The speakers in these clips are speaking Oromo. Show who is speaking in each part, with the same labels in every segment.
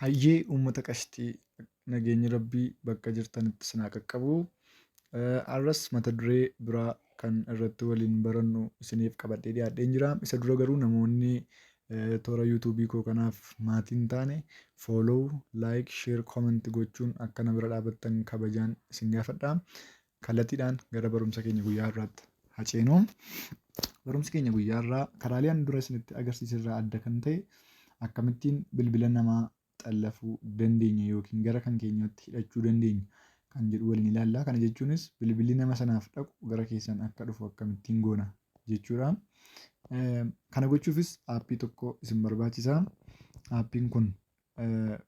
Speaker 1: Hayyee uummata qashtii, nageenyi Rabbii bakka jirtanitti isin haa qaqqabu. Har'as mata duree biraa kan irratti waliin barannu isiniif qabadhee dhiyaadheen jira. Isa dura garuu namoonni toora YouTube koo kanaaf maatii hin taane follow, like, share, comment gochuun akka na bira dhaabattan kabajaan isin gaafadha. Kallattiidhaan gara barumsa keenya guyyaa har'aatti haa ceenu. Barumsi keenya guyyaa har'aa karaalee ani dura isinitti agarsiise irraa adda kan ta'e akkamittiin bilbila namaa xallafuu dandeenya yookiin gara kan keenyaatti hidhachuu dandeenya kan jedhu waliin ilaalla. Kana jechuunis bilbilli nama sanaaf dhaqu gara keessan akka dhufu akkamittiin goona jechuudha. Kana gochuufis aappii tokko isin barbaachisa. Aappiin kun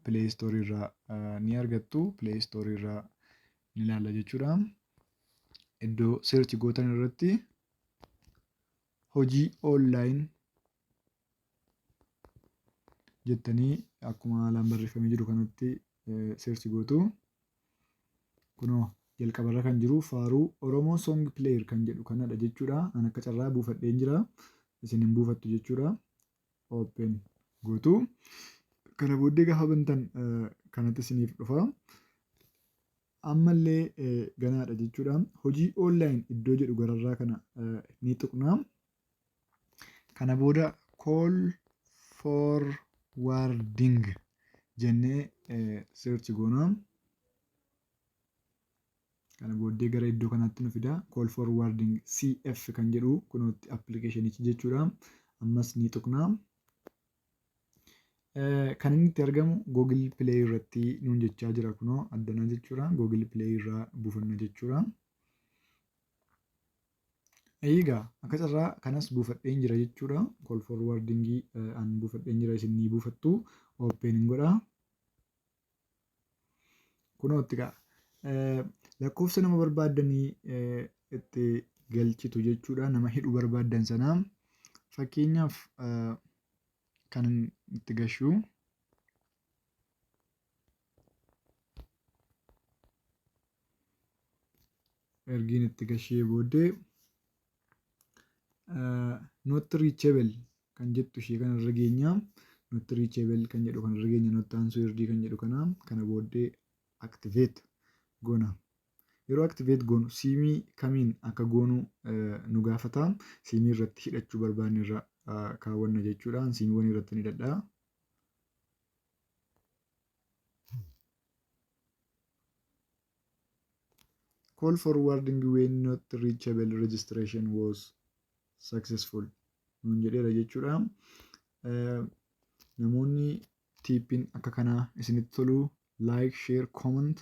Speaker 1: Play Store irraa ni argattu. Play Store irraa ni ilaalla jechuudha. Iddoo search gootan irratti hojii online jettanii akkuma haalaan barreeffamee jiru kanatti search gootu. Kunoo jalqabarra kan jiru Faaruu Oromoo Song Player kan jedhu kanadha jechuudha. An akka carraa buufadheen jira. Isin hin buufattu jechuudha. Open gootu. Kana booddee gaafa bantan kanatti isiniif dhufa. Ammallee ganaadha jechuudha. Hojii online iddoo jedhu gararraa kana ni tuqna. Kana booda call forwarding jennee search goona. Kana booddee gara iddoo kanaatti nu fida. Call forwarding CF kan jedhu kunootti appilikeeshinichi jechuudha. Ammas ni tuqna. Kan inni itti argamu Google Play irratti nuun jechaa jira kunoo addana jechuudha. Google Play irraa buufanna jechuudha. Egaa akka carraa kanas buufadheen jira jechuudha. Call forwarding an buufadheen jira, isin ni buufattu. Open hin godha. Kunoo itti ka'a. Lakkoofsa nama barbaaddanii itti galchitu jechuudha. Nama hidhuu barbaaddan sana. Fakkeenyaaf kan itti gashu. Ergiin itti gashee booddee not reachable kan jettu ishee kanarra geenya. Not reachable kan jedhu kanarra geenya, not answered kan jedhu kana. Kana booddee activate goona. Yeroo activate goonu siimii kamiin akka goonu nu gaafata. Siimii irratti hidhachuu barbaanne irra kaawwanna jechuudha. Siimiiwwan irratti ni hidhadha. Call forwarding when not reachable registration was successful nuun jedheera jechuudha. Namoonni tiippiin akka kanaa isinitti tolu like, share, comment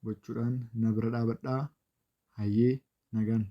Speaker 1: gochuudhaan na bira dhaabadhaa. Hayyee, nagaan.